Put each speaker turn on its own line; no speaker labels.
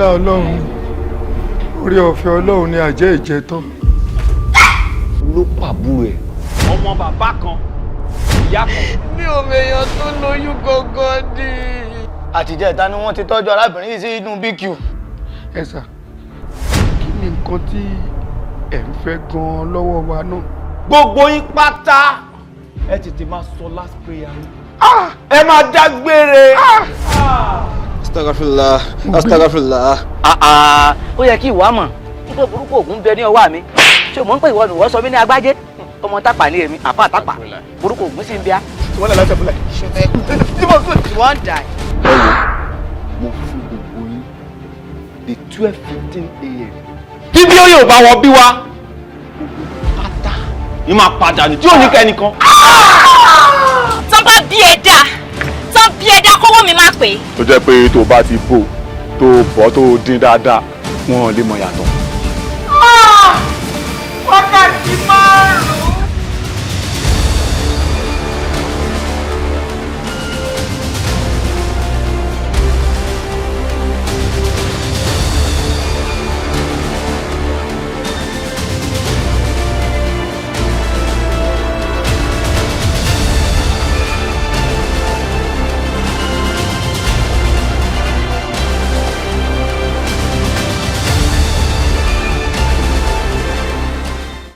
Ọlá Ọlọ́run ni, orí ọ̀fẹ́ Ọlọ́run ni àjẹ́ ìjẹtán.
Ló pàbúrò ẹ̀.
Ọmọ bàbá kan, ìyá kan.
Mi ò mèèyàn tó lóyún gangan ni.
Àtijọ́ ni wọ́n ti tọ́jú arábìnrin yìí sí inú BQ.
Ẹ sà, kí ni nǹkan tí ẹ̀ ń fẹ́ gan-an lọ́wọ́ wa náà?
Gbogbo yín pátá, ẹ tètè máa sọ last prayer yín. Ẹ máa dágbére.
Astagfirullah, astagfirullah.
Ó yẹ kí ìwà mọ̀ nígbà burúkú ògùn bẹ ní ọwọ́ mi. Ṣé o mọ̀ ń pè ìwọ nìwọ sọ mí ní agbájé ọmọ tápà ní èmi àfa tápà burúkú ògùn sì ń bíá.
Wọ́n lè lọ́sẹ̀ fúnlẹ̀.
You wan die.
Ẹ wo, mo fún gbogbo yín di 12:15 a.m.
Bíbí ó yóò bá wọn bí wa pátá ní máa padà ní tí ò ní kẹ́nìkan.
Tán bá bí ẹ dáa, tán bí ẹ dáa, kówó mi má pé.
Tó jẹ́ pé tó bá ti bò, tó bọ́, tó dín dáadáa, wọn ò lè mọ̀ yàtọ̀.
Wákàtí 5.